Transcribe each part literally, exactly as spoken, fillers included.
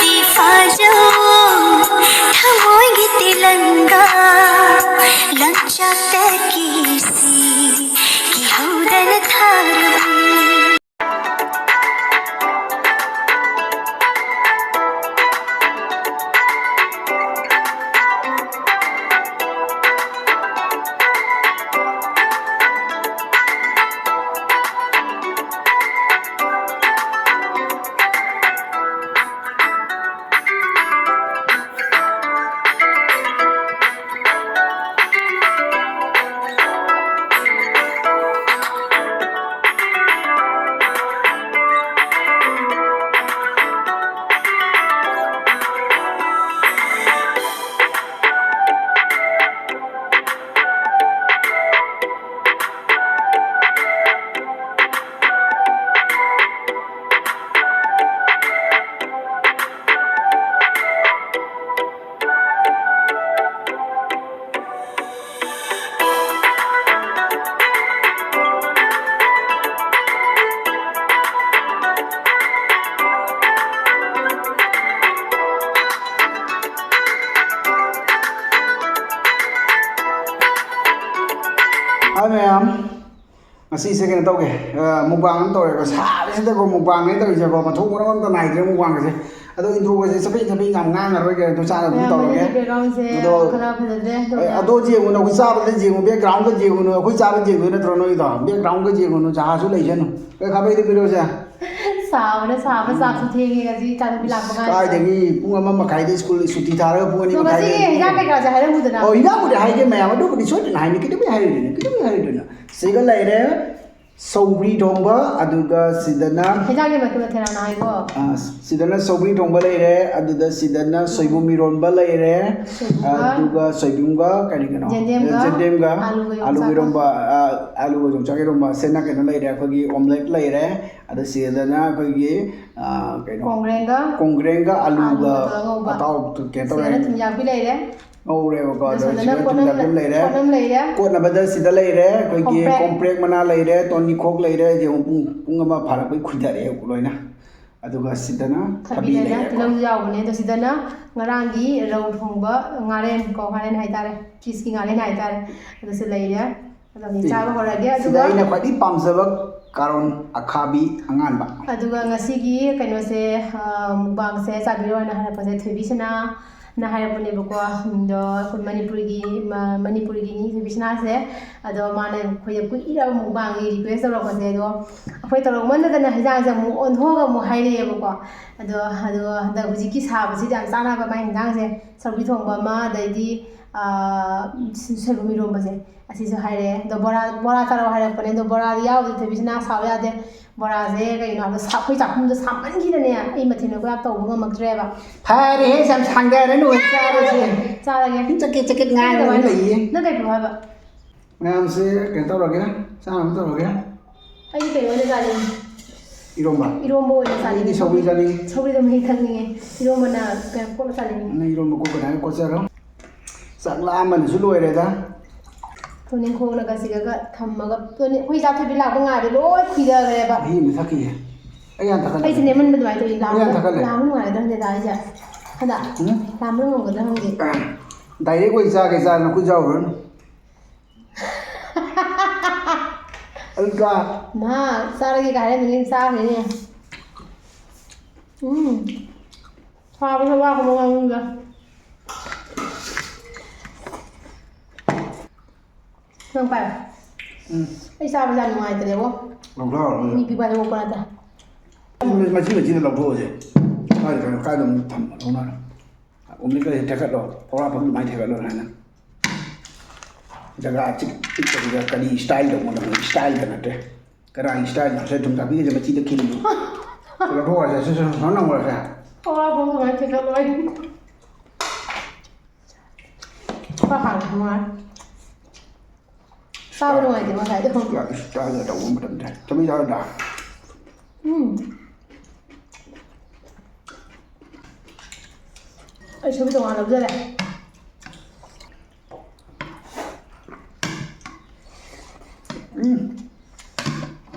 ꯐꯥꯖꯧ ꯊꯃꯣꯏꯒꯤ ꯇꯤꯂꯪꯒ ꯂꯪꯆꯥꯛꯇꯒꯤ ꯁꯤ ꯀꯤꯍꯧꯗꯅ ꯊꯥꯔꯕꯅꯤ꯫ ꯍꯥꯏ ꯃꯌꯥꯝ, ꯉꯁꯤꯁꯦ ꯀꯩꯅꯣ ꯇꯧꯒꯦ, ꯑ, mukbang ꯑꯃ ꯇꯧꯔꯦꯀꯣ꯫ ꯁꯥꯕꯁꯤꯗꯀꯣ mukbangꯅꯦ ꯇꯧꯔꯤꯁꯦꯀꯣ, ꯃꯊꯣꯡ ꯃꯔꯝ ꯑꯝꯇ ꯅꯥꯏꯗ꯭ꯔꯦ mukbangꯒꯁꯦ꯫ ꯑꯗꯣ introꯒꯁꯦ ꯆꯕꯦꯠ ꯆꯕꯦꯠ ꯌꯥꯝ ꯉꯥꯡꯉꯔꯣꯏꯒꯦ, ꯑꯗꯨ ꯆꯥꯅ ꯑꯗꯨꯝ ꯃꯌꯥꯝ ꯇꯧꯔꯒꯦ꯫ ꯑꯗꯨꯒꯤ backgroundꯁꯦ ꯑꯗꯣ, ꯈꯔ ꯐꯖꯗ꯭ꯔꯦ, ꯑꯗꯣ ꯑꯦ, ꯑꯗꯣ ꯌꯦꯡꯉꯨꯅꯨ, ꯑꯩꯈꯣꯏ ꯆꯥꯕꯗ ꯌꯦꯡꯉꯨ, backgroundꯒ ꯌꯦꯡꯉꯨꯅꯨ, ꯑꯩꯈꯣꯏ ꯆꯥꯕ ꯌꯦꯡꯗꯣꯏ ꯅꯠꯇ꯭ꯔꯣ ꯅꯣꯏꯗꯣ? Backgroundꯒ ꯌꯦꯡꯉꯨꯅꯨ, ꯖꯍꯥꯖꯁꯨ ꯂꯩꯖꯅꯨ꯫ ꯀꯩ ꯈꯥꯕꯩꯗꯣ ꯄꯤꯔꯛꯑꯣꯁꯦ꯫ ꯁꯥꯕꯅ ꯁꯥꯕ, ꯆꯥꯛꯁꯨ ꯊꯦꯡꯉꯦ ꯉꯁꯤ ꯏꯆꯥꯅꯨꯄꯤ ꯂꯥꯛꯄ ꯀꯥꯟꯁꯤꯗ꯫ ꯀꯥꯏꯗꯒꯤ ꯄꯨꯡ ꯑꯃ ꯃꯈꯥꯏꯗ ꯁ꯭ꯀꯨꯜ ꯁꯨꯇꯤ ꯊꯥꯔꯒ ꯄꯨꯡ ꯑꯅꯤ ꯑꯗꯣ ꯃꯈꯥꯏꯗ ꯉꯁꯤꯒꯤ ꯍꯤꯟꯖꯥꯡ ꯀꯩꯀꯥꯁꯦ ꯍꯥꯏꯔꯝꯃꯨꯗꯅ꯫ ꯑꯣ, ꯍꯤꯟꯖꯥꯡꯕꯨꯗꯤ ꯍꯥꯏꯒꯦ ꯃꯌꯥꯝ, ꯑꯗꯨꯕꯨꯗꯤ ꯁꯣꯏꯗꯅ ꯍꯥꯏꯅꯤ, ꯀꯩꯗꯧꯕꯩ ꯍꯥꯏꯔꯣꯏꯗꯣꯏꯅꯣ, ꯀꯩꯗꯧꯕꯩ ꯍꯥꯏꯔꯣꯏꯗꯣꯏꯅꯣ? ꯁꯤꯒ ꯂꯩꯔꯦ, ꯁꯧꯒ꯭ꯔꯤ ꯊꯣꯡꯕ, ꯑꯗꯨꯒ ꯁꯤꯗꯅ ꯍꯤꯟꯖꯥꯡꯒꯤ ꯃꯊꯦꯜ ꯃꯊꯦꯜ ꯍꯥꯟꯅ ꯍꯥꯏꯀꯣ꯫ ꯑ, ꯁꯤꯗꯅ ꯁꯧꯒ꯭ꯔꯤ ꯊꯣꯡꯕ ꯂꯩꯔꯦ, ꯑꯗꯨꯗ ꯁꯤꯗꯅ ꯁꯣꯏꯕꯨꯝ ꯏꯔꯣꯟꯕ ꯂꯩꯔꯦ, ꯁꯣꯏꯕꯨꯝꯒ ꯑꯗꯨꯒ ꯁꯣꯏꯕꯨꯝꯒ ꯀꯔꯤ ꯀꯩꯅꯣ? ꯌꯦꯟꯗꯦꯝꯒ ꯑꯦ, ꯌꯦꯟꯗꯦꯝꯒ ꯑꯂꯨꯒ ꯑꯂꯨꯒ ꯌꯣꯡꯆꯥꯛꯀ꯫ ꯏꯔꯣꯟꯕ, ꯑ, ꯑꯂꯨꯒ ꯌꯣꯡꯆꯥꯛ ꯏꯔꯣꯟꯕ꯫ ꯁꯤꯅ ꯀꯩꯅꯣ ꯂꯩꯔꯦ, ꯑꯩꯈꯣꯏꯒꯤ omelette ꯂꯩꯔꯦ, ꯑꯗ ꯁꯤꯗꯅ ꯑꯩꯈꯣꯏꯒꯤ, ꯑ, ꯀꯩꯅꯣ? ꯀꯣꯡꯒ꯭ꯔꯦꯡꯒ ꯀꯣꯡꯒ꯭ꯔꯦꯡꯒ ꯑꯂꯨꯒ ꯑꯂꯨꯒ ꯇꯧꯔꯒ ꯉꯧꯕ꯫ ꯑꯇꯥꯎꯕꯗꯨ ꯀꯩꯅꯣ ꯇꯧꯔꯦ꯫ ꯁꯤꯗꯅ ꯊꯨꯝꯌꯥꯛꯄꯤ ꯂꯩꯔꯦ꯫ ꯉꯧꯔꯦꯕꯀꯣ, ꯑꯗꯣ ꯑꯗꯣ ꯁꯣꯝꯗꯅ ꯁꯤꯗ ꯄꯣꯠꯅꯝ ꯊꯨꯝꯌꯥꯛꯄꯤ ꯂꯩ-, ꯑꯃ ꯂꯩꯔꯦ꯫ ꯄꯣꯠꯅꯝ ꯂꯩꯔꯦ꯫ ꯀꯣꯠꯅꯕꯗ ꯁꯤꯗ ꯂꯩꯔꯦ, ꯑꯩꯈꯣꯏꯒꯤ ꯀꯣꯝꯄ꯭ꯔꯦꯛ꯫ ꯀꯣꯝꯄ꯭ꯔꯦꯛ ꯃꯅꯥ ꯂꯩꯔꯦ, ꯇꯣꯅꯤꯈꯣꯛ ꯂꯩꯔꯦ, ꯌꯦꯡꯉꯨ ꯄꯨꯡ, ꯄꯨꯡ ꯑꯃ ꯐꯥꯔꯛꯄꯩ ꯈꯨꯏꯊꯔꯛꯑꯦ ꯂꯣꯏꯅ꯫ ꯑꯗꯨꯒ ꯁꯤꯗꯅ ꯊꯕꯤ ꯊꯕꯤꯗꯅ ꯂꯩꯔꯦꯀꯣ꯫ ꯇꯤꯜꯍꯧꯁꯨ ꯌꯥꯎꯕꯅꯦ꯫ ꯑꯗꯣ ꯁꯤꯗꯅ ꯉꯔꯥꯡꯒꯤ ꯔꯧ ꯊꯣꯡꯕ, ꯉꯥꯔꯦꯟ ꯀꯣ, ꯉꯥꯔꯦꯟ ꯍꯥꯏꯇꯥꯔꯦ, ꯐꯤꯁꯀꯤ ꯉꯥꯔꯦꯟ ꯍꯥꯏꯇꯥꯔꯦ, ꯑꯗꯨꯁꯨ ꯂꯩꯔꯦ꯫ ꯑꯗꯣ ꯍꯧꯖꯤꯛ ꯆꯥꯕ ꯍꯧꯔꯒꯦ꯫ ꯁꯤꯗ ꯑꯗꯨꯒ ꯑꯩꯅ ꯈ꯭ꯋꯥꯏꯗꯒꯤ ꯄꯥꯝꯖꯕ ꯀꯥꯔꯣꯟ ꯑꯈꯥꯕꯤ ꯑꯉꯥꯟꯕ꯫ ꯑꯗꯨꯒ ꯉꯁꯤꯒꯤ ꯀꯩꯅꯣꯁꯦ, ꯑ, ꯃꯨꯛꯕꯥꯡꯁꯦ ꯆꯥꯕꯤꯔꯣꯅ ꯍꯥꯏꯔꯛꯄꯁꯦ ꯊꯣꯏꯕꯤꯁꯅꯥꯅ ꯍꯥꯏꯔꯛꯄꯅꯦꯕꯀꯣ꯫ ꯑꯗꯣ ꯑꯩꯈꯣꯏ ꯃꯅꯤꯄꯨꯔꯒꯤ, ꯃ-, ꯃꯅꯤꯄꯨꯔꯒꯤꯅꯤ ꯊꯣꯏꯕꯤꯁꯅꯥꯁꯦ꯫ ꯑꯗꯣ ꯃꯥꯅ ꯑꯩꯈꯣꯏꯗ ꯀꯨꯏꯔꯕ ꯃꯨꯛꯕꯥꯡꯒꯤ request ꯇꯧꯔꯛꯄꯁꯦ꯫ ꯑꯗꯣ ꯑꯩꯈꯣꯏ ꯇꯧꯔꯛꯃꯟꯗꯗꯅ ꯍꯤꯟꯖꯥꯡꯁꯦ ꯑꯃꯨꯛ ꯑꯣꯟꯊꯣꯛꯑꯒ ꯑꯃꯨꯛ ꯍꯥꯏꯔꯛꯑꯦꯕꯀꯣ꯫ ꯑꯗꯣ, ꯑꯗꯣ ꯍꯟꯗꯛ ꯍꯧꯖꯤꯛꯀꯤ ꯁꯥꯕꯁꯤꯗ ꯌꯥꯝ ꯆꯥꯅꯕ ꯃꯥꯏ ꯍꯤꯟꯖꯥꯡꯁꯦ, ꯁꯧꯒ꯭ꯔꯤ ꯊꯣꯡꯕ ꯑꯃ, ꯑꯗꯩꯗꯤ, ꯑ, ꯁꯣꯏꯕꯨꯝ ꯏꯔꯣꯝꯕꯁꯦ, ꯑꯁꯤꯁꯨ ꯍꯥꯏꯔꯛꯑꯦ꯫ ꯑꯗꯣ ꯕꯣꯔꯥ, ꯕꯣꯔꯥ ꯆꯥꯔꯛꯑꯣ ꯍꯥꯏꯔꯛꯄꯅꯦ꯫ ꯑꯗꯣ ꯕꯣꯔꯥꯗꯤ ꯌꯥꯎꯗꯦ, ꯊꯣꯏꯕꯤꯁꯤꯅ ꯁꯥꯎ ꯌꯥꯗꯦ꯫ ꯕꯣꯔꯥꯁꯦ ꯀꯩꯒꯤꯅꯣ ꯍꯥꯏꯕꯗ ꯁꯥ-, ꯑꯩꯈꯣꯏ ꯆꯥꯛꯈꯨꯝꯗꯣ ꯁꯥꯃꯟꯈꯤꯗꯅꯦ, ꯑꯩ ꯃꯊꯦꯜ ꯃꯀꯣꯏ ꯌꯥꯝ ꯇꯧꯕ ꯉꯝꯃꯛꯇ꯭ꯔꯦꯕ꯫ ꯐꯔꯦꯍꯦ, ꯌꯥꯝ ꯁꯥꯡꯊꯔꯅꯨ, ꯆꯥꯔꯁꯦ꯫ ꯆꯥꯔꯒꯦ꯫ ꯆꯀꯦꯠ ꯆꯀꯦꯠ ꯉꯥꯏꯔꯒ ꯂꯩꯌꯦ꯫ ꯅꯪ ꯀꯩ ꯄꯤꯌꯨ ꯍꯥꯏꯕ? ꯃꯌꯥꯝꯁꯦ ꯀꯩꯅꯣ ꯇꯧꯔꯒꯦ, ꯆꯥꯅꯕ ꯇꯧꯔꯒꯦ꯫ ꯑꯩꯗꯤ ꯀꯩꯅꯣ ꯑꯣꯏꯅ ꯆꯥꯅꯤꯡꯉꯤ꯫ ꯏꯔꯣꯝꯕ꯫ ꯏꯔꯣꯝꯕ ꯑꯣꯏꯅ ꯆꯥꯅꯤꯡꯉꯤ꯫ ꯑꯩꯗꯤ ꯁꯧꯒ꯭ꯔꯤ ꯆꯥꯅꯤꯡꯉꯤ꯫ ꯁꯧꯒ꯭ꯔꯤꯗꯣ ꯃꯍꯤ ꯊꯛꯅꯤꯡꯉꯦ꯫ ꯏꯔꯣꯝꯕꯅ ꯀꯩꯅꯣ ꯀꯣꯠꯂ ꯆꯥꯅꯤꯡꯉꯤ꯫ ꯅꯪ ꯏꯔꯣꯝꯕ ꯀꯣꯠꯀꯅꯤ ꯍꯥꯏꯔ ꯀꯣꯠꯆꯔꯣ꯫ ꯆꯥꯛ ꯂꯥꯝꯕꯅꯁꯨ ꯂꯣꯏꯔꯦꯗ꯫ ꯇꯨꯅꯤꯡꯈꯣꯛꯅꯒ ꯁꯤꯒꯒ ꯊꯝꯃꯒ, ꯇꯨꯅꯤ-, ꯑꯩꯈꯣꯏ ꯏꯆꯥ ꯊꯣꯏꯕꯤ ꯂꯥꯛꯄ ꯉꯥꯏꯕ ꯂꯣꯏ ꯈꯨꯏꯗꯈ꯭ꯔꯦꯕ꯫ ꯃꯍꯤ ꯑꯃ ꯊꯛꯈꯤꯒꯦ꯫ ꯑꯩ ꯌꯥꯝ ꯊꯛꯀꯠꯂꯦ꯫ ꯑꯩꯁꯦ ꯅꯦꯝꯃꯟꯕ ꯑꯗꯨꯃꯥꯏꯅ ꯇꯧꯏ꯫ ꯑꯩ ꯌꯥꯝ ꯊꯛꯀꯠꯂꯦ꯫ ꯂꯥꯝꯕ ꯅꯨꯡꯉꯥꯏꯒꯗ꯭ꯔꯥ ꯈꯪꯗꯦꯗ ꯑꯩꯁꯦ꯫ ꯍꯟꯗꯛ ꯎꯝ? ꯂꯥꯝꯕ ꯉꯝꯒꯗ꯭ꯔꯥ ꯈꯪꯗꯦ꯫ Direct ꯑꯣꯏꯅ ꯆꯥꯒꯦ, ꯆꯥꯔ ꯅꯈꯨꯠ ꯌꯥꯎꯔꯨꯔꯅꯨ꯫ ꯑꯗꯨ ꯆꯥ꯫ ꯃꯥ ꯆꯥꯔꯒꯦ ꯀꯥꯏ ꯍꯥꯏꯔꯝꯃꯤꯅꯦ, ꯆꯥꯈ꯭ꯔꯦꯅꯦ꯫ ꯎꯝ꯫ ꯁꯥꯕꯁꯦ ꯋꯥ ꯈꯪꯕ ꯉꯥꯡꯅꯤꯡꯗꯦ꯫ ꯅꯪ ꯄꯥꯏꯌꯣ꯫ ꯎꯝ꯫ ꯑꯩ ꯆꯥꯕꯁꯦ ꯌꯥꯝ ꯅꯨꯡꯉꯥꯏꯇ꯭ꯔꯦꯕꯣ꯫ ꯂꯧꯊꯣꯛꯑꯔꯣꯏ꯫ ꯃꯤ ꯄꯤꯕ ꯍꯥꯏꯗꯣꯛꯄ ꯅꯠꯇꯦ꯫ ꯃꯆꯤ ꯃꯆꯤꯗ ꯂꯧꯊꯣꯛꯑꯁꯦ꯫ ꯀꯥꯏꯗ ꯀꯩꯅꯣ, ꯀꯥꯏꯗ ꯑꯃꯨꯛ ꯊꯝꯕ ꯂꯧꯅꯔ꯫ ꯑꯣꯝꯂꯦꯠꯀ ꯍꯦꯛ ꯊꯦꯛꯀꯠꯂꯣ꯫ ꯄꯀꯧꯔꯥ ꯐꯝ ꯑꯗꯨꯃꯥꯏꯅ ꯊꯦꯛꯀꯠꯂꯣ ꯍꯥꯏꯅ꯫ ꯖꯒꯥ ꯆꯤꯛ ꯄꯤꯛꯄꯗꯨꯗ ꯀꯔꯤ style ꯇꯧꯕꯅꯣ ꯈꯪꯗꯦ꯫ Style ꯒ ꯅꯠꯇ꯭ꯔꯦ꯫ ꯀꯅꯥꯒꯤ style ꯅꯣ? ꯉꯁꯥꯏ ꯊꯨꯝ ꯆꯥꯛꯄꯤꯒꯁꯦ ꯃꯆꯤꯗ ꯈꯤꯜꯂꯤꯅꯤ꯫ ꯂꯧꯊꯣꯛꯑꯁꯦ, ꯁꯦ, ꯁꯦ, ꯁꯦ, ꯁꯨꯃꯥꯏꯅ ꯅꯝꯈ꯭ꯔꯁꯦ꯫ ꯄꯀꯧꯔꯥ ꯐꯝ ꯑꯗꯨꯃꯥꯏꯅ ꯊꯦꯛꯀꯠꯂꯣ ꯍꯥꯏ꯫ ꯈꯔ ꯍꯥꯡꯉꯦ ꯅꯨꯡꯉꯥꯏ꯫ ꯆꯥꯕ ꯅꯨꯡꯉꯥꯏꯇꯦ ꯉꯁꯥꯏꯗꯣ꯫ Style ꯒ ꯇꯧꯕ ꯃꯇꯝꯗ꯫ ꯆꯥꯃꯤ ꯆꯥꯔꯣꯏꯗ꯭ꯔꯥ? ꯎꯝ꯫ ꯑꯩ ꯁꯣꯏꯕꯨꯝ ꯇꯣꯉꯥꯟ ꯂꯧꯖꯔꯦ꯫ ꯎꯝ꯫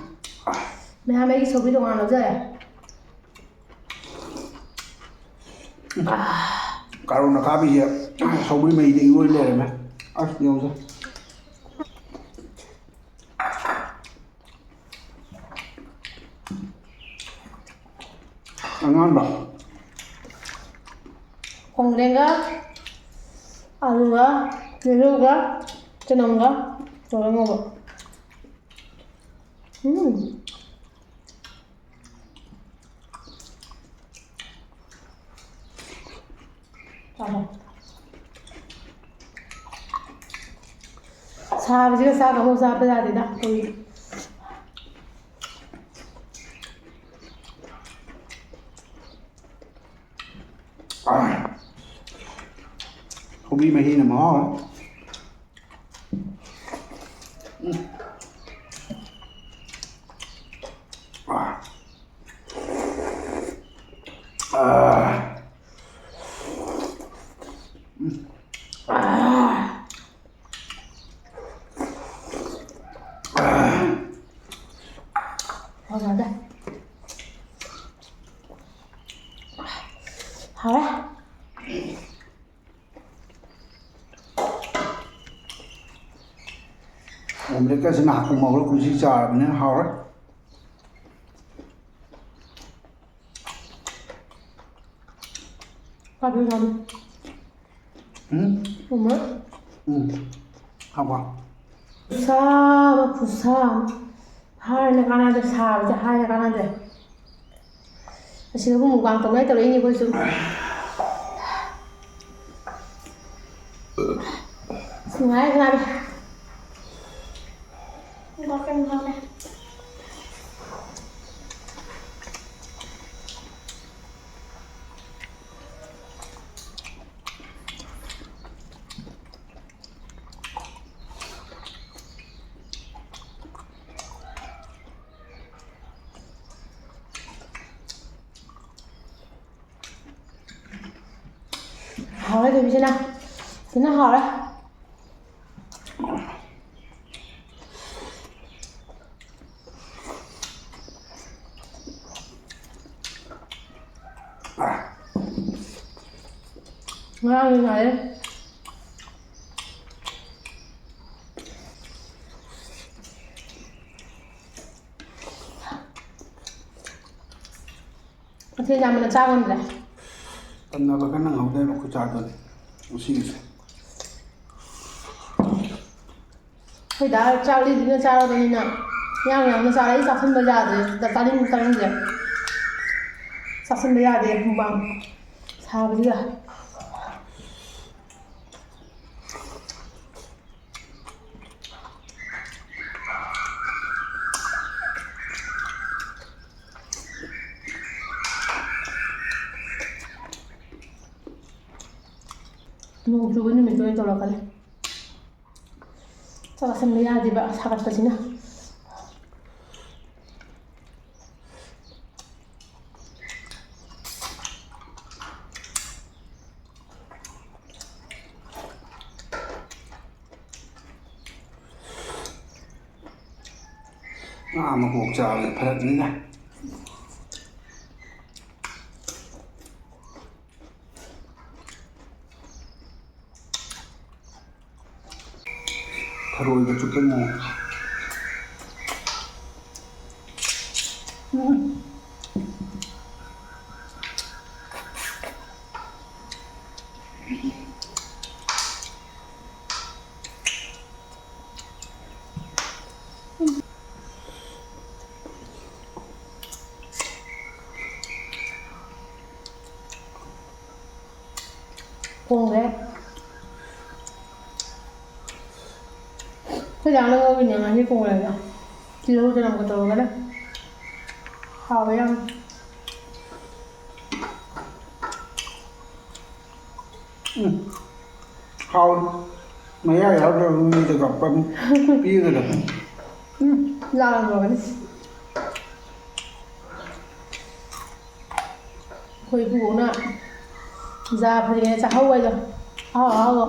ꯃꯌꯥꯝ, ꯑꯩꯒꯤ ꯁꯧꯒ꯭ꯔꯤ ꯇꯣꯉꯥꯟ ꯂꯧꯖꯔꯦ꯫ ꯀꯥꯔꯣꯟ ꯑꯈꯥꯕꯤꯁꯦ ꯁꯧꯒ꯭ꯔꯤ ꯃꯍꯤꯗ ꯏꯔꯣꯏ ꯂꯩꯔꯝꯃꯦ꯫ ꯑꯁ, ꯌꯦꯡꯉꯨꯁꯦ꯫ ꯑꯉꯥꯡꯕ꯫ ꯈꯣꯡꯗ꯭ꯔꯦꯡꯒ, ꯑꯂꯨꯒ, ꯇꯤꯜꯍꯧꯒ, ꯆꯅꯝꯒ ꯇꯧꯔꯒ ꯉꯧꯕ꯫ ꯎꯝ꯫ ꯆꯥꯔꯣ꯫ ꯁꯥꯕꯁꯤꯒ ꯆꯥꯛ ꯑꯃꯨꯛ ꯆꯥꯕ ꯌꯥꯗꯦꯗ, ꯑꯩꯈꯣꯏ꯫ ꯀꯣꯕꯤ ꯃꯍꯤꯅ ꯃꯍꯥꯎ꯫ ꯎꯝ꯫ ꯑꯥ꯫ ꯑꯥ꯫ ꯎꯝ꯫ ꯑꯥ꯫ ꯐꯖꯗꯦ꯫ ꯍꯥꯎꯔꯦ꯫ ꯑꯣꯝꯂꯦꯠꯀꯁꯦ ꯅꯍꯥꯟ ꯎꯃꯣꯔꯣꯛ ꯀꯨꯝꯁꯤ ꯆꯥꯔꯕꯅꯤꯅ ꯍꯥꯎꯔꯦ꯫ ꯀꯥꯗꯨ ꯀꯥꯗꯨ꯫ ꯎꯝ? ꯎꯃꯣꯔꯣꯛ꯫ ꯎꯝ꯫ ꯍꯥꯎꯕ꯭ꯔꯣ? ꯈꯨꯁꯥ ꯑꯃ, ꯈꯨꯁꯥ ꯑꯃ꯫ ꯍꯥꯏꯔꯅ ꯀꯥꯟꯅꯗꯦ, ꯁꯥꯕꯁꯦ ꯍꯥꯏꯔꯅ ꯀꯥꯟꯅꯗ꯭ꯔꯦ꯫ ꯑꯁꯤꯗꯕꯨ mukbang ꯇꯧꯅꯩ ꯇꯧꯔꯛꯏꯅꯦ ꯑꯩꯈꯣꯏꯁꯨ꯫ ꯑꯁ, ꯅꯨꯡꯉꯥꯏꯔꯦ, ꯅꯨꯡꯉꯥꯏꯔꯦ꯫ ꯍꯥꯎꯔꯦ, ꯊꯣꯏꯕꯤꯁꯤꯅ꯫ ꯊꯤꯅ ꯍꯥꯎꯔꯦ꯫ ꯉꯔꯥꯡꯒꯤ ꯉꯥꯏꯔꯦ꯫ ꯃꯊꯦꯜ ꯌꯥꯝꯃꯟꯅ ꯆꯥ ꯉꯝꯗ꯭ꯔꯦ꯫ ꯇꯟꯅꯕ ꯈꯔ ꯅꯪꯍꯧꯗꯦꯕ ꯑꯩꯈꯣꯏ ꯆꯥꯗꯣꯏꯅꯦ ꯉꯁꯤꯒꯤꯁꯦ꯫ ꯑꯩꯈꯣꯏ ꯗꯥ ꯆꯥꯛ ꯂꯤꯗꯨꯅ ꯆꯥꯔꯕꯅꯤꯅ ꯌꯥꯝ ꯌꯥꯝꯅ ꯆꯥꯔꯦ꯫ ꯑꯩ ꯆꯥꯁꯟꯕ ꯌꯥꯗ꯭ꯔꯦ꯫ ꯆꯥꯅꯤꯡ ꯆꯥꯅꯤꯡꯗ꯭ꯔꯦ꯫ ꯆꯥꯁꯟꯕ ꯌꯥꯗꯦ ꯃꯨꯛꯕꯥꯡ ꯁꯥꯕꯁꯤꯗ꯫ ꯅꯣꯡ ꯆꯨꯕ ꯅꯨꯃꯤꯠꯇ ꯑꯣꯏꯅ ꯇꯧꯔꯛꯀꯅꯤ꯫ ꯆꯥꯛ ꯆꯥꯁꯟꯕ ꯌꯥꯗꯦꯕ ꯁꯥꯒꯠꯄꯁꯤꯅ꯫ ꯉꯥ ꯃꯀꯣꯛ ꯆꯥꯕꯁꯦ ꯐꯔꯛꯅꯤꯅ꯫ ꯊꯔꯣꯏꯒ ꯆꯨꯞꯄꯩ ꯃꯑꯣꯡ꯫ ꯎꯝ꯫ ꯊꯣꯡꯈ꯭ꯔꯦ꯫ ꯑꯩꯈꯣꯏ ꯗꯥꯅ ꯉꯧꯔꯤꯅꯦ ꯉꯥꯍꯩ ꯊꯣꯡꯕꯗꯣ꯫ ꯇꯤꯜꯍꯧ ꯆꯅꯝꯒ ꯇꯧꯔꯒꯅꯦ꯫ ꯍꯥꯎꯋꯦ ꯌꯥꯝ꯫ ꯎꯝ꯫ ꯍꯥꯎꯋꯤ꯫ ꯃꯌꯥ ꯌꯥꯎꯗ꯭ꯔꯕ ꯃꯤꯗ ꯀꯞꯄꯝ ꯄꯤꯒꯗꯕꯅꯤ꯫ ꯎꯝ, ꯂꯥꯛꯑꯝꯃꯕꯅꯤ꯫ ꯑꯩꯈꯣꯏ ꯏꯄꯨꯕꯣꯛꯅ ꯖꯥ ꯐꯔꯤꯉꯩ ꯆꯥꯍꯧ ꯍꯥꯏꯗꯣ꯫ ꯑꯍꯥꯎ ꯑꯍꯥꯎꯕ꯫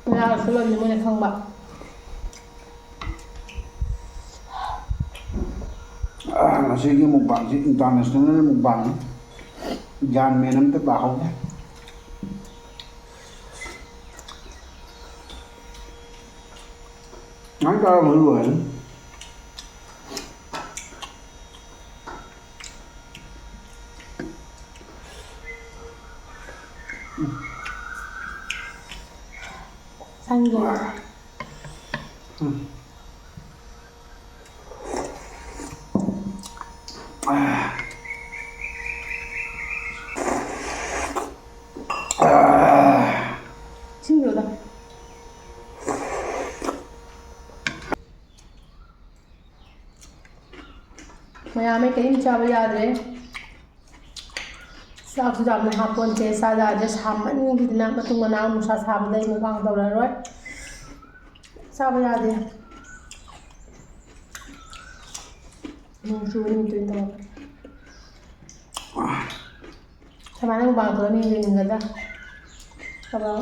ꯃꯌꯥꯒ ꯁꯣꯜꯂꯝꯅꯤ ꯃꯣꯏꯅ ꯈꯪꯕ꯫ ꯑꯥ, ꯉꯁꯤꯒꯤ ꯃꯨꯛꯕꯥꯡꯁꯤ international ꯃꯨꯛꯕꯥꯡꯅꯤ꯫ ꯒ꯭ꯌꯥꯟ ꯃꯦꯟ ꯑꯝꯇ ꯇꯥꯍꯧꯗꯦ꯫ ꯉꯥꯏ ꯇꯥꯔꯝꯃ ꯂꯣꯏꯔꯦ꯫ ꯁꯪꯒꯦ꯫ ꯎꯝ꯫ ꯏꯁꯤꯡꯗꯨꯗ꯫ ꯃꯌꯥꯝ ꯑꯩ ꯀꯔꯤꯝ ꯆꯥꯕ ꯌꯥꯗ꯭ꯔꯦ꯫ ꯆꯥꯛꯁꯨ ꯌꯥꯝꯅ ꯍꯥꯞꯄꯣꯟꯇꯦ, ꯆꯥ ꯌꯥꯗ꯭ꯔꯦ꯫ ꯁꯥꯃꯟꯈꯤꯗꯅ ꯃꯇꯨꯡ ꯃꯅꯥꯎ ꯅꯨꯡꯁꯥ ꯁꯥꯕꯗ ꯑꯩ ꯃꯨꯛꯕꯥꯡ ꯇꯧꯔꯔꯣꯏ꯫ ꯆꯥꯕ ꯌꯥꯗꯦ꯫ ꯅꯣꯡ ꯆꯨꯕ ꯅꯨꯃꯤꯠꯇ ꯑꯣꯏꯅ ꯇꯧꯔꯒꯦ꯫ ꯁꯨꯃꯥꯏꯅ ꯃꯨꯛꯕꯥꯡ ꯇꯧꯔ ꯃꯤ ꯌꯦꯡꯅꯤꯡꯒꯗ꯭ꯔꯥ? ꯇꯧꯔꯣ꯫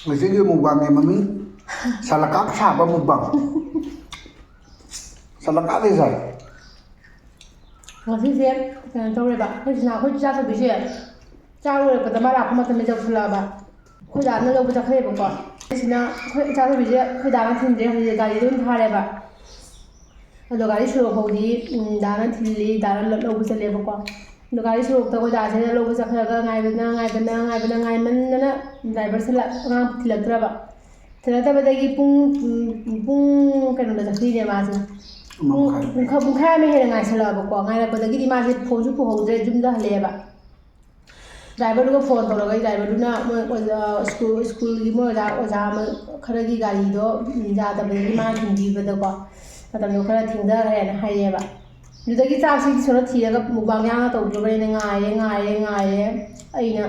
ꯉꯁꯤꯒꯤ ꯃꯨꯛꯕꯥꯡꯒꯤ ꯃꯃꯤꯡ ꯁꯂꯀꯥꯛ ꯁꯥꯕ ꯃꯨꯛꯕꯥꯡ꯫ ꯁꯂꯀꯥꯛ ꯂꯩꯖꯥꯏ꯫ ꯉꯁꯤꯁꯦ ꯀꯩꯅꯣ ꯇꯧꯔꯦꯕ, ꯑꯩꯈꯣꯏ ꯁꯤꯅ ꯑꯩꯈꯣꯏ ꯏꯆꯥꯊꯣꯏꯕꯤꯁꯦ ꯆꯥꯛ ꯂꯣꯏꯔꯛꯄꯗ ꯃꯥ ꯂꯥꯛꯄ ꯃꯇꯝꯗ ꯌꯧꯁꯤꯜꯂꯛꯑꯕ꯫ ꯑꯩꯈꯣꯏ ꯗꯥꯅ ꯂꯧꯕ ꯆꯠꯈ꯭ꯔꯦꯕꯀꯣ꯫ ꯁꯤꯅ ꯑꯩꯈꯣꯏ ꯏꯆꯥꯊꯣꯏꯕꯤꯁꯦ ꯑꯩꯈꯣꯏ ꯗꯥꯅ ꯊꯤꯟꯗ꯭ꯔꯦ, ꯍꯧꯖꯤꯛ ꯒꯥꯔꯤꯗ ꯑꯗꯨꯝ ꯊꯥꯔꯦꯕ꯫ ꯑꯗꯣ ꯒꯥꯔꯤ ꯁꯣꯔꯣꯛ ꯐꯥꯎꯗꯤ, ꯎꯝ, ꯗꯥꯅ ꯊꯤꯜꯂꯤ, ꯗꯥꯅ ꯂ-, ꯂꯧꯕ ꯆꯠꯂꯦꯕꯀꯣ꯫ ꯑꯗꯣ ꯒꯥꯔꯤ ꯁꯣꯔꯣꯛꯇ ꯑꯩꯈꯣꯏ ꯗꯥꯁꯤꯅ ꯂꯧꯕ ꯆꯠꯈ꯭ꯔꯒ ꯉꯥꯏꯕꯅ, ꯉꯥꯏꯕꯅ, ꯉꯥꯏꯕꯅ, ꯉꯥꯏꯃꯟꯗꯅ ꯗ꯭ꯔꯥꯏꯚꯔꯁꯦ ꯂꯥꯛ-, ꯑꯉꯥꯡ ꯊꯤꯜꯂꯛꯇ꯭ꯔꯕ꯫ ꯊꯤꯜꯂꯛꯇꯕꯗꯒꯤ ꯄꯨꯡ, ꯎꯝ, ꯄꯨꯡ ꯀꯩꯅꯣꯗ ꯆꯠꯈ꯭ꯔꯤꯅꯦ ꯃꯥꯁꯦ꯫ ꯑꯃ ꯄꯨꯡ, ꯃꯈꯥꯏ꯫ ꯄꯨꯡꯈꯥꯏ, ꯄꯨꯡꯈꯥꯏ ꯑꯃ ꯍꯦꯟꯅ ꯉꯥꯏꯁꯜꯂꯛꯑꯕꯀꯣ꯫ ꯉꯥꯏꯔꯛꯄꯗꯒꯤꯗꯤ ꯃꯥꯁꯦ ꯐꯣꯟꯁꯨ ꯄꯨꯍꯧꯗ꯭ꯔꯦ, ꯌꯨꯝꯗ ꯍꯜꯂꯛꯑꯦꯕ꯫ ꯗ꯭ꯔꯥꯏꯚꯔꯗꯨꯒ ꯐꯣꯟ ꯇꯧꯔꯒ, ꯗ꯭ꯔꯥꯏꯚꯔꯗꯨꯅ ꯃꯣꯏ ꯑꯣꯖꯥ, ꯁ꯭ꯀꯨꯜ, ꯁ꯭ꯀꯨꯜꯒꯤ ꯃꯣꯏ ꯑꯣꯖꯥ, ꯑꯣꯖꯥ ꯑꯃ ꯈꯔꯒꯤ ꯒꯥꯔꯤꯗꯣ, ꯎꯝ, ꯌꯥꯗꯕꯗꯒꯤ ꯃꯥ ꯊꯤꯟꯕꯤꯕꯗꯀꯣ, ꯃꯇꯝꯗꯣ ꯈꯔ ꯊꯦꯡꯊꯈ꯭ꯔꯦꯅ ꯍꯥꯏꯔꯛꯑꯦꯕ꯫ ꯑꯗꯨꯗꯒꯤ ꯆꯥꯛꯁꯤ ꯏꯁꯣꯔꯅ ꯊꯤꯔꯒ ꯃꯨꯛꯕꯥꯡ ꯌꯥꯝꯅ ꯇꯧꯗ꯭ꯔꯕꯅꯤꯅ ꯉꯥꯏꯔꯦ, ꯉꯥꯏꯔꯦ, ꯉꯥꯏꯔꯦ꯫ ꯑꯩꯅ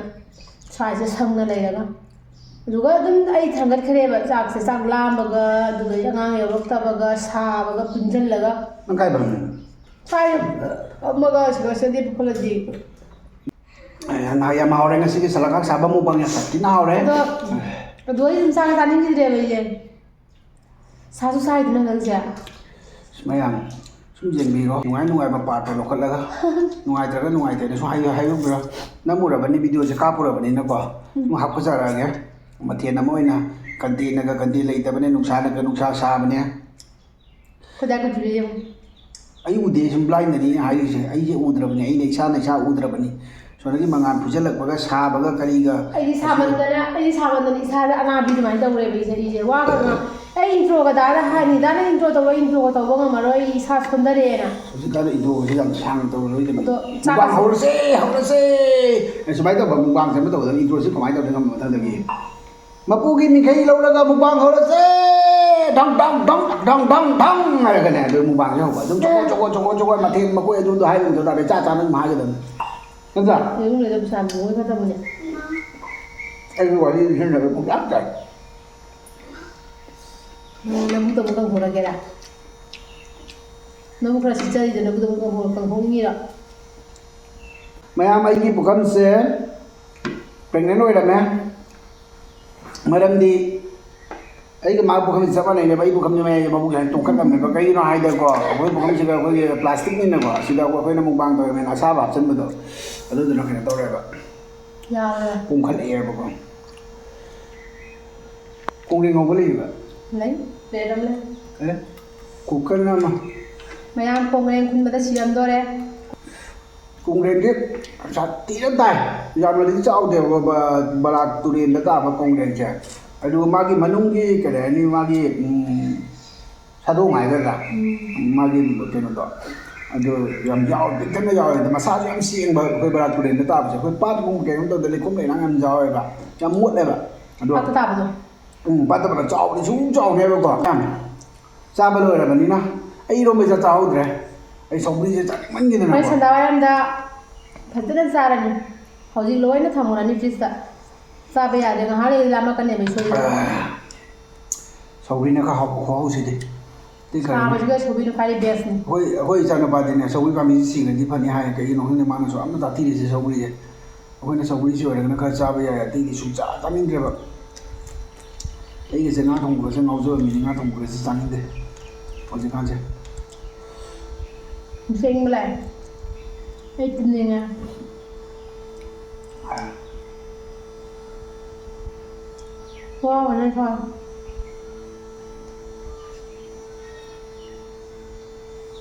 ꯁ꯭ꯋꯥꯏꯁꯤꯗ ꯁꯪꯅ ꯂꯩꯔꯒ꯫ ꯑꯗꯨꯒ ꯑꯗꯨꯝ ꯑꯩ ꯊꯥꯡꯒꯠꯈ꯭ꯔꯦꯕ ꯆꯥꯛꯁꯦ, ꯆꯥꯛ ꯂꯥꯝꯕꯒ, ꯑꯗꯨꯗꯒꯤ ꯑꯉꯥꯡ ꯌꯧꯔꯛꯇꯕꯒ, ꯁꯥꯕꯒ ꯄꯨꯟꯁꯤꯜꯂꯒ꯫ ꯅꯪ ꯀꯥꯏ ꯐꯝꯃꯤꯅꯣ? ꯁ꯭ꯋꯥꯏꯗ ꯐꯝꯃꯒ ꯁꯤꯗ ꯁꯤꯗꯗꯤ ꯄꯨꯈꯠꯂꯗꯤ꯫ ꯑꯦ, ꯌꯥꯝ, ꯌꯥꯝ ꯍꯥꯎꯔꯦ ꯉꯁꯤꯒꯤ ꯁꯂꯥꯛ ꯁꯥꯕ ꯃꯨꯛꯕꯥꯡ ꯌꯥꯝ ꯁꯥꯊꯤꯅ ꯍꯥꯎꯔꯦ꯫ ꯑꯗꯣ ꯑꯗꯣ ꯑꯩ ꯑꯗꯨꯝ ꯆꯥꯒ ꯆꯥꯅꯤꯡꯈꯤꯗ꯭ꯔꯦꯕ ꯑꯩꯁꯦ꯫ ꯁꯥꯁꯨ ꯁꯥꯏꯗꯅ ꯍꯟꯗꯛꯁꯦ꯫ ꯃꯌꯥꯝ ꯁꯨꯝ ꯌꯦꯡꯕꯤꯔꯣ, ꯅꯨꯡꯉꯥꯏ ꯅꯨꯡꯉꯥꯏꯕ ꯄꯥꯔꯠꯇꯣ ꯂꯧꯈꯠꯂꯒ, ꯅꯨꯡꯉꯥꯏꯇ꯭ꯔꯒ ꯅꯨꯡꯉꯥꯏꯇꯦꯅ ꯁꯨꯝ ꯍꯥꯏ ꯍꯥꯏꯔꯨꯕ꯭ꯔꯥ? ꯅꯝꯃꯨꯔꯕꯅꯤ, ꯚꯤꯗꯤꯑꯣꯁꯦ ꯀꯥꯞꯄꯨꯔꯕꯅꯤꯅꯀꯣ, ꯁꯨꯝ ꯍꯥꯞꯀꯠꯆꯔꯛꯑꯒꯦ꯫ ꯃꯊꯦꯜ ꯑꯃ ꯑꯣꯏꯅ ꯀꯟꯇꯦꯟꯅꯒ ꯀꯟꯇꯦꯟ ꯂꯩꯇꯕꯅꯦ, ꯅꯨꯡꯁꯥꯅꯒ ꯅꯨꯡꯁꯥ ꯁꯥꯕꯅꯦ꯫ ꯈꯣꯏꯗꯥ ꯀꯨꯆꯨꯁꯦ ꯌꯦꯡꯉꯨ꯫ ꯑꯩ ꯎꯗꯦ, ꯁꯨꯝ ꯕ꯭ꯂꯥꯏꯟꯗꯅꯤ ꯑꯩꯅ ꯍꯥꯏꯔꯤꯁꯦ, ꯑꯩꯁꯦ ꯎꯗ꯭ꯔꯕꯅꯤ, ꯑꯩꯅ ꯏꯁꯥꯅ ꯏꯁꯥ ꯎꯗ꯭ꯔꯕꯅꯤ꯫ ꯁꯣꯝꯗꯒꯤ ꯃꯉꯥꯜ ꯐꯨꯖꯜꯂꯛꯄꯒ ꯁꯥꯕꯒ ꯀꯔꯤꯒ ꯑꯩꯗꯤ ꯁꯥꯃꯟꯗꯅ ꯑꯩꯗꯤ ꯁꯥꯃꯟꯗꯅ ꯏꯁꯥꯗ ꯑꯅꯥꯕꯤ ꯑꯗꯨꯃꯥꯏꯅ ꯇꯧꯔꯦꯕ ꯏꯁꯦ꯫ ꯑꯩꯁꯦ ꯋꯥꯒ ꯉꯥꯡ-, ꯑꯩ ꯏꯟꯇ꯭ꯔꯣꯒ ꯗꯥꯗ ꯍꯥꯏꯅꯤ, ꯗꯥꯅ ꯏꯟꯇ꯭ꯔꯣ ꯇꯧꯕ, ꯏꯟꯇ꯭ꯔꯣꯒ ꯇꯧꯕ ꯉꯝꯃꯔꯣꯏ, ꯑꯩ ꯏꯁꯥ ꯁꯣꯟꯊꯔꯛꯑꯦꯅ꯫ ꯍꯧꯖꯤꯛꯀꯥꯟꯗ ꯏꯟꯇ꯭ꯔꯣꯒꯁꯦ ꯌꯥꯝ ꯁꯥꯡꯅ ꯇꯧꯔꯔꯣꯏꯗꯕꯅꯤ꯫ ꯑꯗꯣ ꯆꯥꯛ ꯃꯨꯛꯕꯥꯡ ꯍꯧꯔꯁꯦ, ꯍꯧꯔꯁꯦ꯫ ꯑꯦ, ꯁꯨꯃꯥꯏꯅ ꯇꯧꯕ ꯃꯨꯛꯕꯥꯡꯁꯦ ꯑꯃ ꯇꯧꯒꯗꯕꯅꯤ, ꯏꯟꯇ꯭ꯔꯣꯁꯦ ꯀꯃꯥꯏꯅ ꯇꯧꯗꯣꯏꯅꯣ ꯈꯪꯕ ꯃꯊꯪꯗꯒꯤ꯫ ꯃꯄꯨꯒꯤ ꯃꯤꯡꯈꯩ ꯂꯧꯔꯒ ꯃꯨꯛꯕꯥꯡ ꯍꯧꯔꯁꯦ꯫ ꯙꯝ ꯙꯝ ꯙꯝ ꯙꯝ ꯙꯝ ꯙꯝ ꯍꯥꯏꯔꯒꯅꯦ, ꯑꯗꯨ ꯃꯨꯛꯕꯥꯡꯁꯦ ꯍꯧꯕ꯫ ꯑꯗꯨꯝ ꯆꯣꯀꯣ ꯆꯣꯀꯣ ꯆꯣꯀꯣ ꯆꯣꯀꯣ ꯃꯊꯦꯜ ꯃꯀꯣꯏ ꯑꯗꯨꯗꯣ ꯍꯥꯏꯔꯨꯝ ꯇꯧ ꯇꯥꯔꯦ, ꯆꯥ ꯆꯥꯅ ꯑꯗꯨꯝ ꯍꯥꯏꯒꯗꯕꯅꯤ꯫ ꯅꯠꯇ꯭ꯔꯥ? ꯌꯦꯔꯨꯝ ꯂꯩꯔ ꯄꯩꯁꯥ ꯃꯤꯉꯣꯏ ꯐꯠꯇꯕꯅꯦ꯫ ꯑꯩꯒꯤ ꯋꯥꯔꯤ ꯂꯤꯁꯤꯟꯅꯕ ꯄꯨꯡꯇꯥꯛ ꯇꯥꯏ꯫ ꯅꯪ ꯅꯕꯨꯛꯇ ꯑꯃꯨꯛ ꯀꯪꯊꯣꯔꯛꯀꯦꯔꯥ? ꯅꯕꯨꯛ ꯈꯔ ꯁꯤꯠꯆꯔꯤꯗꯣ ꯅꯕꯨꯛꯇ ꯑꯃꯨꯛ ꯀꯪꯊꯣꯛ-, ꯀꯪꯊꯣꯛꯅꯤꯡꯉꯤꯔꯣ? ꯃꯌꯥꯝ, ꯑꯩꯒꯤ ꯄꯨꯈꯝꯁꯦ ꯄ꯭ꯔꯦꯒꯅꯦꯟ ꯑꯣꯏꯔꯝꯃꯦ꯫ ꯃꯔꯝꯗꯤ ꯑꯩꯒ ꯃꯥ ꯄꯨꯈꯝꯁꯦ ꯆꯞ ꯃꯥꯟꯅꯩꯅꯦꯕ꯫ ꯑꯩ ꯄꯨꯈꯝꯁꯦ ꯃꯌꯥꯏꯁꯦ ꯃꯕꯨꯛ ꯁꯨꯃꯥꯏꯅ ꯇꯣꯡꯈꯠꯂꯝꯃꯦꯕ꯫ ꯀꯩꯒꯤꯅꯣ ꯍꯥꯏꯗꯀꯣ, ꯑꯩꯈꯣꯏ ꯄꯨꯈꯝꯁꯤꯗ ꯑꯩꯈꯣꯏꯒꯤ ꯄ꯭ꯂꯥꯁꯇꯤꯛꯅꯤꯅꯀꯣ, ꯑꯁꯤꯗ ꯑꯩꯈꯣꯏꯅ ꯃꯨꯛꯕꯥꯡ ꯇꯧꯔꯤꯕꯅꯤꯅ ꯑꯁꯥꯕ ꯍꯥꯞꯆꯤꯟꯕꯗꯣ, ꯑꯗꯨꯗꯨꯅ ꯀꯩꯅꯣ ꯇꯧꯔꯦꯕ, ꯌꯥꯔꯦ꯫ ꯄꯣꯝꯈꯠꯂꯛꯑꯦꯕꯀꯣ꯫ ꯀꯣꯡꯒ꯭ꯔꯦꯡ ꯉꯧꯕ ꯂꯩꯔꯤꯕ? ꯂꯩ꯫ ꯄ꯭ꯂꯦꯠ ꯑꯃ ꯂꯩ꯫ ꯑꯦ, ꯀꯨꯀꯔꯅ ꯑꯃ꯫ ꯃꯌꯥꯝ ꯀꯣꯡꯒ꯭ꯔꯦꯡ ꯈꯨꯟꯕꯗ ꯁꯤꯔꯝꯗꯣꯔꯦ꯫ ꯀꯣꯡꯒ꯭ꯔꯦꯡꯗꯤ ꯁꯥꯊꯤꯅ ꯇꯥꯏ꯫ ꯌꯥꯝꯅꯗꯤ ꯆꯥꯎꯗꯦꯕ, ꯕ-, ꯕꯔꯥꯛ ꯇꯨꯔꯦꯟꯗ ꯇꯥꯕ ꯀꯣꯡꯒ꯭ꯔꯦꯡꯁꯦ꯫ ꯑꯗꯨꯒ ꯃꯥꯒꯤ ꯃꯅꯨꯡꯒꯤ, ꯀꯔꯤ ꯍꯥꯏꯅꯤ, ꯃꯥꯒꯤ, ꯎꯝ, ꯁꯥꯗꯣꯡ ꯍꯥꯏꯒꯗ꯭ꯔꯥ? ꯃꯥꯒꯤ ꯀꯩꯅꯣꯗꯣ꯫ ꯑꯗꯨ ꯌꯥꯝ ꯌꯥꯎꯋꯦ, ꯄꯤꯛꯊꯟꯅ ꯌꯥꯎꯋꯦ꯫ ꯑꯗꯣ ꯃꯁꯥꯁꯨ ꯌꯥꯝ ꯁꯦꯡꯕ, ꯑꯩꯈꯣꯏ ꯕꯔꯥꯛ ꯇꯨꯔꯦꯟꯗ ꯇꯥꯕꯁꯦ꯫ ꯑꯩꯈꯣꯏ ꯄꯥꯠꯀꯨꯝꯕ ꯀꯩꯅꯣꯝ ꯇꯧꯗ ꯂꯩꯈꯣꯝ ꯂꯩꯅꯥꯡ ꯌꯥꯝ ꯌꯥꯎꯋꯦꯕ꯫ ꯌꯥꯝ ꯃꯣꯠꯂꯦꯕ꯫ ꯑꯗꯣ ꯄꯥꯠꯇ ꯇꯥꯕꯗꯣ? ꯎꯝ, ꯄꯥꯠꯇ ꯄꯨꯔꯥ ꯆꯥꯎꯕꯗꯤ ꯁꯨꯝ ꯆꯥꯎꯅꯦꯕꯀꯣ꯫ ꯌꯥꯝ ꯆꯥꯕ ꯂꯣꯏꯔꯕꯅꯤꯅ ꯑꯩ ꯏꯔꯣꯝꯕ ꯆꯥ ꯆꯥꯍꯧꯗ꯭ꯔꯦ꯫ ꯑꯩ ꯁꯧꯒ꯭ꯔꯤꯁꯦ ꯆꯥꯅꯤꯡꯃꯟꯒꯤꯗꯅꯀꯣ꯫ ꯍꯣꯔꯦꯟ ꯁꯟꯗꯥꯋꯥꯏꯔꯝꯗ ꯐꯖꯅ ꯆꯥꯔꯅꯤ꯫ ꯍꯧꯖꯤꯛ ꯂꯣꯏꯅ ꯊꯝꯃꯨꯔꯅꯤ ꯐ꯭ꯔꯤꯖꯇ꯫ ꯆꯥꯕ ꯌꯥꯗ꯭ꯔꯦ, ꯉꯥꯏꯍꯥꯛ ꯂꯩꯔꯗꯤ ꯂꯥꯝꯃꯛꯀꯅꯦꯕ ꯑꯩ ꯁꯣꯏꯗꯅ꯫ ꯁꯧꯒ꯭ꯔꯤꯅ ꯈꯔ ꯍꯥꯎꯕ ꯈꯨꯍꯥꯎꯁꯤꯗꯤ꯫ ꯑꯇꯩ ꯀꯔꯤꯅꯣ? ꯁꯥꯕꯁꯤꯒ ꯁꯧꯒ꯭ꯔꯤꯅ ꯈ꯭ꯋꯥꯏꯗꯩ ꯕꯦꯁꯅꯤ꯫ ꯑꯩꯈꯣꯏ, ꯑꯩꯈꯣꯏ ꯏꯆꯥꯅꯨꯄꯥꯗꯤꯅꯦ, ꯁꯧꯒ꯭ꯔꯤ ꯄꯥꯝꯕꯤꯁꯤ ꯁꯤꯈ꯭ꯔꯗꯤ ꯐꯅꯤ ꯍꯥꯏ꯫ ꯀꯩꯒꯤꯅꯣ ꯈꯪꯗꯦ, ꯃꯥꯅꯁꯨ ꯑꯝꯇ ꯆꯥꯊꯤꯔꯤꯁꯦ ꯁꯧꯒ꯭ꯔꯤꯁꯦ꯫ ꯑꯩꯈꯣꯏꯅ ꯁꯧꯒ꯭ꯔꯤꯁꯤ ꯑꯣꯏꯔꯒꯅ ꯈꯔ ꯆꯥꯕ ꯌꯥꯏ, ꯑꯇꯩꯗꯤ ꯁꯨꯡꯆꯥ ꯆꯥꯅꯤꯡꯗ꯭ꯔꯦꯕ꯫ ꯑꯩꯒꯁꯦ ꯉꯥ ꯊꯣꯡꯕꯒꯁꯦ ꯉꯥꯎꯖꯕ ꯃꯤꯅꯤ, ꯉꯥ ꯊꯣꯡꯕꯒꯁꯦ ꯆꯥꯅꯤꯡꯗꯦ ꯍꯧꯖꯤꯛꯀꯥꯟꯁꯦ꯫ ꯑꯁꯦꯡꯕ ꯂꯥꯛꯑꯦ꯫ ꯑꯩ ꯇꯨꯝꯅꯤꯡꯉꯦ꯫ ꯋꯥꯕꯅ ꯁꯥ꯫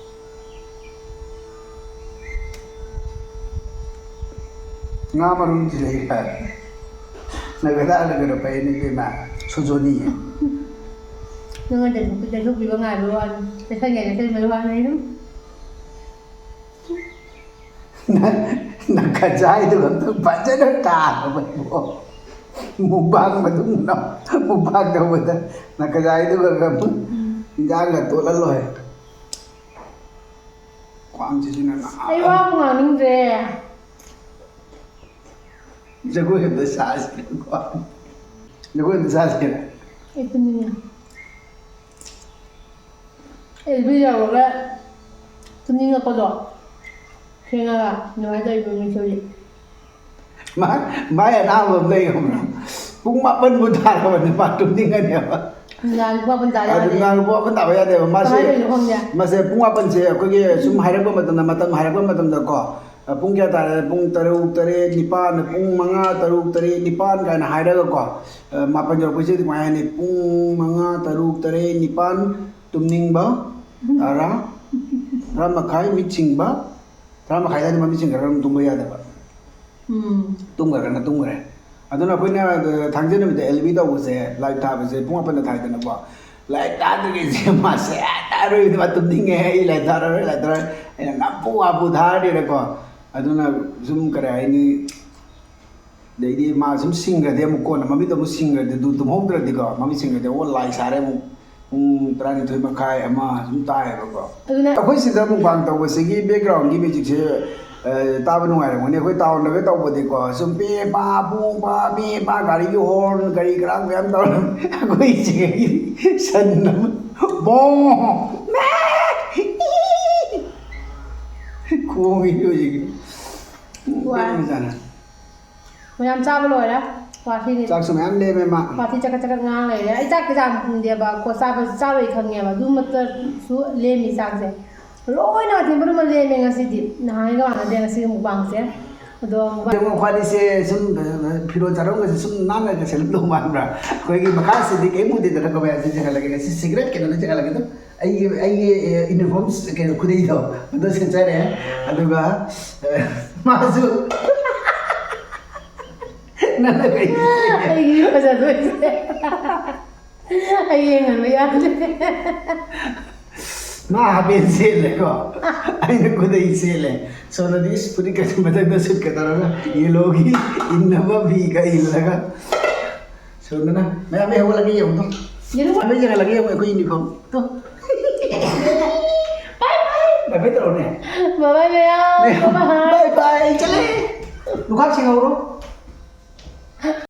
ꯉꯥ ꯃꯔꯨꯝ ꯊꯤꯜꯂꯛꯏ ꯍꯥꯏ꯫ ꯅꯒꯗꯥ ꯅꯒꯗ ꯄꯩꯅꯤ ꯏꯕꯦꯝꯃ꯫ ꯁꯨꯖꯣꯅꯤ꯫ ꯅꯉꯣꯟꯗ ꯅꯨꯄꯤ ꯇꯩꯊꯣꯛꯄꯤꯕ ꯉꯥꯏꯕ ꯋꯥꯅꯤ꯫ ꯇꯩꯁꯟꯒꯦ ꯇꯩꯁꯟꯕꯩ ꯋꯥꯅꯤ ꯑꯗꯨꯝ꯫ ꯅꯈꯖꯥꯏꯗꯨꯒ ꯑꯝꯇꯪ ꯐꯖꯅ ꯇꯥꯔꯕꯅꯤꯀꯣ꯫ ꯃꯨꯛꯕꯥꯡ ꯃꯇꯨꯡꯗ ꯃꯨꯛꯕꯥꯡ ꯇꯧꯕꯗ ꯅꯈꯖꯥꯏꯗꯨꯒ ꯑꯃꯨꯛ ꯏꯟꯖꯥꯡꯒ ꯇꯣꯠꯍꯜꯂꯣꯏ꯫ ꯈ꯭ꯋꯥꯡꯁꯤꯁꯨꯅ ꯅꯥꯕ꯫ ꯑꯩ ꯋꯥ ꯑꯃ ꯉꯥꯡꯅꯤꯡꯗ꯭ꯔꯦ꯫ ꯖꯒꯣꯏ ꯑꯝꯇ ꯁꯥꯁꯤꯔꯀꯣ? ꯖꯒꯣꯏ ꯑꯝꯇ ꯁꯥꯁꯤꯔ? ꯑꯩ ꯇꯨꯝꯅꯤꯡꯉꯦ꯫ ꯑꯦꯜ ꯕꯤ ꯌꯧꯔꯒ ꯇꯨꯝꯅꯤꯡꯉꯛꯄꯗꯣ ꯊꯦꯡꯉꯒ ꯑꯗꯨꯃꯥꯏꯅ ꯇꯧꯔꯤꯕ ꯃꯤꯁꯨ ꯍꯧꯖꯤꯛ꯫ ꯃꯥ-, ꯃꯥꯏ ꯑꯅꯥꯕ ꯑꯃ ꯂꯩ ꯈꯪꯕ꯭ꯔꯥ? ꯄꯨꯡ ꯃꯥꯄꯟꯕꯨ ꯇꯥꯔꯕꯅꯤ ꯃꯥ ꯇꯨꯝꯅꯤꯡꯉꯅꯦꯕ꯫ ꯅꯨꯡꯗꯥꯡ ꯂꯨꯄꯥ ꯃꯥꯄꯟ ꯇꯥ ꯑꯗꯨ ꯌꯥꯗꯦ꯫ ꯅꯨꯡꯗꯥꯡ ꯄꯨꯡ ꯃꯥꯄꯟ ꯇꯥꯕ ꯌꯥꯗꯦꯕ꯫ ꯃꯥꯁꯦ, ꯀꯃꯥꯏꯅ ꯇꯧꯔꯤꯅꯣ ꯈꯪꯗꯦ꯫ ꯃꯥꯁꯦ ꯄꯨꯡ ꯃꯥꯄꯟꯁꯦ ꯑꯩꯈꯣꯏꯒꯤ ꯁꯨꯝ ꯍꯥꯏꯔꯛꯄ ꯃꯇꯝꯗ, ꯃꯇꯝ ꯍꯥꯏꯔꯛꯄ ꯃꯇꯝꯗꯀꯣ, ꯑ, ꯄꯨꯡ ꯀꯌꯥ ꯇꯥꯔꯦ? ꯄꯨꯡ ꯇꯔꯨꯛ, ꯇꯔꯦꯠ, ꯅꯤꯄꯥꯟ, ꯄꯨꯡ ꯃꯉꯥ, ꯇꯔꯨꯛ, ꯇꯔꯦꯠ, ꯅꯤꯄꯥꯟ ꯀꯥꯏꯅ ꯍꯥꯏꯔꯒꯀꯣ, ꯑ, ꯃꯥꯄꯟ ꯌꯧꯔꯛꯄꯩꯁꯤꯗꯤ ꯀꯃꯥꯏ ꯍꯥꯏꯅꯤ? ꯄꯨꯡ ꯃꯉꯥ, ꯇꯔꯨꯛ, ꯇꯔꯦꯠ, ꯅꯤꯄꯥꯟ ꯇꯨꯝꯅꯤꯡꯕ, ꯇꯔꯥ, ꯇꯔꯥ ꯃꯈꯥꯏ ꯃꯤꯠ ꯁꯤꯡꯕ, ꯇꯔꯥ ꯃꯈꯥꯏ ꯑꯗꯥꯏꯗ ꯃꯃꯤꯠ ꯁꯤꯡꯈ꯭ꯔꯒ ꯑꯗꯨꯝ ꯇꯨꯝꯕ ꯌꯥꯗꯕ꯫ ꯎꯝ꯫ ꯇꯨꯝꯈ꯭ꯔꯒꯅ ꯇꯨꯝꯈ꯭ꯔꯦ꯫ ꯑꯗꯨꯅ ꯑꯩꯈꯣꯏꯅ, ꯑ, ꯊꯥꯡꯖ ꯅꯨꯃꯤꯠꯇ ꯑꯦꯜ ꯕꯤ ꯇꯧꯕꯁꯦ, ꯂꯥꯏꯔꯤꯛ ꯊꯥꯕꯁꯦ ꯄꯨꯡ ꯃꯥꯄꯟꯗ ꯊꯥꯏꯗꯅꯀꯣ꯫ ꯂꯥꯏꯔꯤꯛ ꯊꯥꯗ꯭ꯔꯤꯉꯩꯁꯦ ꯃꯥꯁꯦ ꯍꯦꯛꯇ ꯑꯔꯣꯏꯕꯗ ꯃꯥ ꯇꯨꯝꯅꯤꯡꯉꯦ, ꯑꯩ ꯂꯥꯏꯔꯤꯛ ꯊꯥꯔꯔꯣꯏ, ꯂꯥꯏꯔꯤꯛ ꯊꯥꯔꯔꯣꯏ꯫ ꯑꯩꯅ ꯅꯝꯐꯨ ꯍꯥꯐꯨ ꯊꯥꯔꯅꯤꯅꯀꯣ꯫ ꯑꯗꯨꯅ ꯁꯨꯝ ꯀꯔꯤ ꯍꯥꯏꯅꯤ, ꯑꯗꯩꯗꯤ ꯃꯥ ꯁꯨꯝ ꯁꯤꯡꯈ꯭ꯔꯗꯤ ꯑꯃꯨꯛ ꯀꯣꯟꯅ ꯃꯃꯤꯠ ꯑꯃꯨꯛ ꯁꯤꯡꯈ꯭ꯔꯗꯤ, ꯑꯗꯨ ꯇꯨꯝꯍꯧꯗ꯭ꯔꯗꯤꯀꯣ, ꯃꯃꯤꯠ ꯁꯤꯡꯈ꯭ꯔꯗꯤ ꯑꯣ ꯂꯥꯏ ꯁꯥꯔꯦ ꯑꯃꯨꯛ꯫ ꯄꯨꯡ ꯇꯔꯥꯅꯤꯊꯣꯏ ꯃꯈꯥꯏ, ꯑꯃ ꯁꯨꯝ ꯇꯥꯏꯌꯦꯕꯀꯣ꯫ ꯑꯗꯨꯅ ꯑꯩꯈꯣꯏ ꯁꯤꯗ ꯃꯨꯛꯕꯥꯡ ꯇꯧꯕꯁꯤꯒꯤ ꯕꯦꯛꯒ꯭ꯔꯥꯎꯟꯒꯤ ꯃ꯭ꯌꯨꯖꯤꯛꯁꯦ, ꯑ, ꯇꯥꯕ ꯅꯨꯡꯉꯥꯏꯔꯝꯒꯅꯤ꯫ ꯑꯩꯈꯣꯏ ꯇꯥꯎꯟꯗꯒ ꯇꯧꯕꯗꯤꯀꯣ, ꯁꯨꯝ ꯄꯦ ꯄꯥ ꯄꯨꯡ ꯄꯥ ꯄꯦ ꯄꯥ ꯒꯥꯔꯤꯒꯤ ꯍꯣꯔꯟ ꯀꯔꯤ ꯀꯔꯥ ꯃꯌꯥꯝ ꯇꯧꯔ ꯑꯩꯈꯣꯏ ꯁꯤꯗꯒꯤ ꯁꯟ ꯑꯃ ꯕꯣ ꯃꯦ ꯈꯣꯡꯉꯤ ꯍꯧꯖꯤꯛ꯫ ꯋꯥꯏ꯫ ꯕꯦꯔꯥꯅꯤ꯫ ꯃꯌꯥꯝ ꯆꯥꯕ ꯂꯣꯏꯔꯦ꯫ ꯋꯥꯊꯤꯅꯤ꯫ ꯆꯥꯛꯁꯨ ꯃꯌꯥꯝ ꯂꯦꯝꯃꯦ ꯃꯥ꯫ ꯋꯥꯊꯤ ꯆꯀꯠ ꯆꯀꯠ ꯉꯥꯡ ꯂꯩꯔꯦ꯫ ꯑꯩ ꯆꯥꯛ ꯀꯩꯁꯥ ꯍꯥꯞꯄꯝꯗꯦꯕ꯫ ꯀꯣ ꯆꯥꯕꯁꯨ ꯆꯥꯔꯣꯏ ꯈꯪꯉꯦꯕ꯫ ꯑꯗꯨꯃꯛꯇꯁꯨ ꯂꯦꯝꯃꯤ ꯆꯥꯛꯁꯦ꯫ ꯂꯣꯏꯅ ꯑꯊꯦꯟꯕ ꯑꯗꯨꯃ ꯂꯦꯝꯃꯦ ꯉꯁꯤꯗꯤ꯫ ꯅꯍꯥꯟꯒ ꯃꯥꯟꯅꯗꯦ ꯉꯁꯤꯒꯤ ꯃꯨꯛꯕꯥꯡꯁꯦ꯫ ꯑꯗꯣ ꯃꯨꯛꯕꯥꯡ ꯌꯦꯡꯉꯣ, ꯑꯩꯈꯣꯏꯅꯤꯁꯦ ꯁꯨꯝ, ꯑ, ꯐꯤꯔꯣꯜ ꯆꯥꯔꯣꯟꯒꯁꯦ ꯁꯨꯝ ꯅꯥꯟꯅꯒ ꯁꯦꯠꯂꯝꯗꯧ ꯃꯥꯟꯕ꯭ꯔꯥ? ꯑꯩꯈꯣꯏꯒꯤ ꯃꯈꯥꯁꯤꯗꯤ ꯀꯩꯝ ꯎꯗꯦꯗꯅꯀꯣ, ꯃꯌꯥꯝꯁꯦ ꯆꯦꯟꯈꯠꯂꯒꯦ꯫ ꯉꯁꯤ ꯁꯤꯒꯔꯦꯠ ꯀꯩꯅꯣꯗ ꯆꯦꯟꯈꯠꯂꯒꯦ꯫ ꯑꯗꯨꯝ ꯑꯩꯒꯤ, ꯑꯩꯒꯤ, ꯑ, ꯌꯨꯅꯤꯐꯣꯔꯝ ꯀꯩꯅꯣ ꯈꯨꯗꯩꯗꯣ ꯑꯗꯨ ꯁꯦꯠꯆꯔꯦ꯫ ꯑꯗꯨꯒ, ꯑ, ꯃꯥꯁꯨ ꯅꯪꯅ ꯀꯩ ꯑꯩꯒꯤ ꯐꯖꯗꯣꯏꯁꯦ꯫ ꯑꯩ ꯌꯦꯡꯍꯟꯕ ꯌꯥꯗꯦ꯫ ꯃꯥ ꯍꯥꯄꯦꯟ ꯁꯦꯠꯂꯦꯀꯣ, ꯑꯩꯅ ꯈꯨꯗꯩ ꯁꯦꯠꯂꯦ꯫ ꯁꯣꯝꯗꯗꯤ ꯏꯁ ꯐꯨꯔꯤꯠꯀꯁꯦ ꯃꯊꯛꯇ ꯁꯨꯠꯀ ꯇꯧꯔꯒ ꯌꯦꯂꯣꯒꯤ ꯏꯟꯅꯕ ꯐꯤꯒ ꯏꯜꯂꯒ꯫ ꯁꯣꯝꯗꯅ ꯃꯌꯥꯝ ꯑꯩ ꯍꯧꯒꯠꯂꯒ ꯌꯦꯡꯉꯨ꯫ ꯌꯦꯔꯨꯝ ꯃꯌꯥꯝ ꯌꯦꯡꯍꯜꯂꯒ ꯌꯦꯡꯉꯨ ꯑꯩꯈꯣꯏ ꯌꯨꯅꯤꯐꯣꯔꯝ꯫ ꯇꯣ꯫ ꯕꯥꯏ ꯕꯥꯏ ꯇꯧꯔꯣꯅꯦ꯫ ꯕꯥꯏ ꯕꯥꯏ ꯃꯌꯥꯝ꯫ ꯕꯥꯏ ꯕꯥꯏ꯫ ꯕꯥꯏ ꯕꯥꯏ, ꯑꯩ ꯆꯠꯂꯦ꯫ ꯂꯨꯈꯥꯛ ꯁꯦꯡꯍꯧꯔꯣ꯫